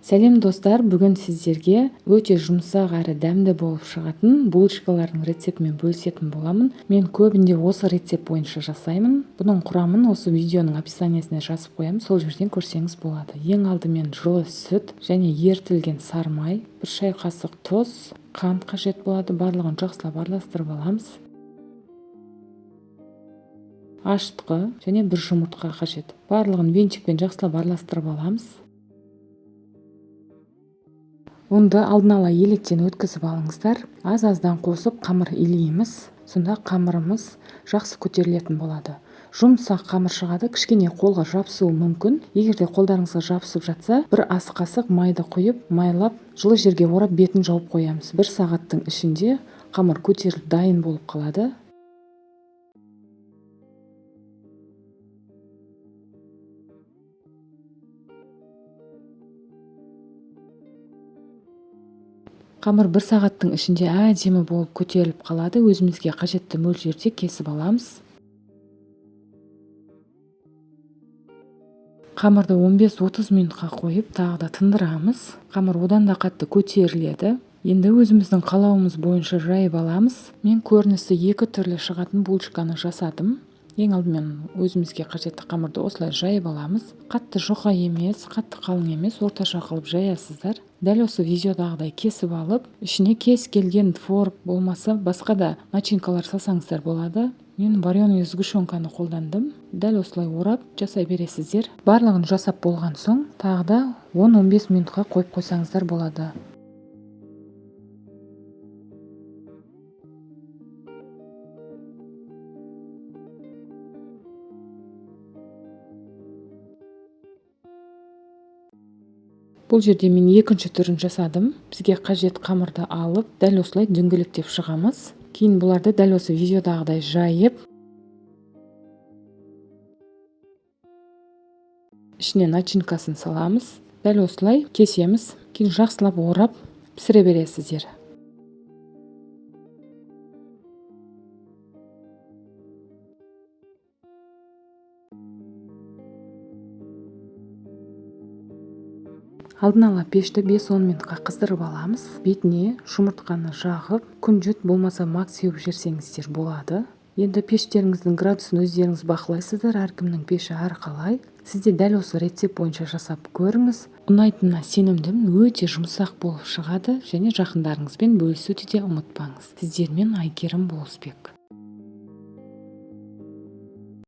Сәлем достар, бүгін сіздерге өте жұмсақ әрі дәмді болып шығатын булочкалардың рецептімен бөлісетін боламын. Мен көбінде осы рецепт бойынша жасаймын. Бұның құрамын осы видеоның описаниясіне жазып қоямын, сол жерден көрсеңіз болады. Ең алдымен жылы сүт және ерітілген сары май, 1 шай қасық тұз, қант қажет болады. Барлығын жақсылап араластырып аламыз. Ашытқы және 1 жұмыртқа қажет. Барлығын венчикпен жақсылап араластырып аламыз. Ұнды алдын ала електен өткізіп алыңыздар. Аз-аздан қосып қамыр илейміз. Сонда қамырымыз жақсы көтерілетін болады. Жұмсақ қамыр шығады, кішкене қолға жабысуы мүмкін. Егер де қолдарыңызға жабысып жатса, 1 ас қасық майды құйып, майлап, жылы жерге орап бетін жауып қоямыз. 1 сағаттың ішінде қамыр көтеріліп дайын болып қалады. Қамыр 1 сағаттың ішінде әдемі болып көтеріліп қалады. Өзімізге қажетті мөлшерде кесіп аламыз. Қамырды 15-30 минутқа қойып, тағы да тындырамыз. Қамыр одан да қатты көтеріледі. Енді өзіміздің қалауымыз бойынша жайып аламыз. Мен көрінісі 2 түрлі шығатын булочканы жасадым. Ең алдымен өзімізге қажетті қамырды осылай жайып аламыз. Қатты жұқа емес, қатты қалың емес, орташа қылып жаясыздар. Дәл осы видеодағыдай кесіп алып, ішіне кез келген творог болмаса басқа да начинкалар салсаңыздар болады. Мен вареный сгущенканы қолдандым. Дәл осылай орап жасай бересіздер. Барлығын жасап болған соң тағы да 10-15 минутқа қойып қойсаңыздар болады. Бұл жерде мен екінші түрін жасадым. Бізге қажет қамырды алып, дәл осылай дөңгелектеп шығамыз. Кейін бұларды дәл осы видеодағыдай жайып, ішіне начинкасын саламыз. Дәл осылай кесеміз. Кейін жақсылап орап пісіре бересіздер. Алдын ала пешті 5-10 минутқа қыздырып аламыз. Бетіне жұмыртқаны жағып, күнжіт болмаса мак сеуіп жіберсеңіздер болады. Енді пештеріңіздің градусын өздеріңіз бақылайсыздар, әркімнің пеші әрқалай. Сіз де дәл осы рецепт бойынша жасап көріңіз. Ұнайтынына сенімдімін, өте жұмсақ болып шығады және жақындарыңызбен бөлісуді де ұмытпаңыз. Сіздермен Айгерім Болысбек.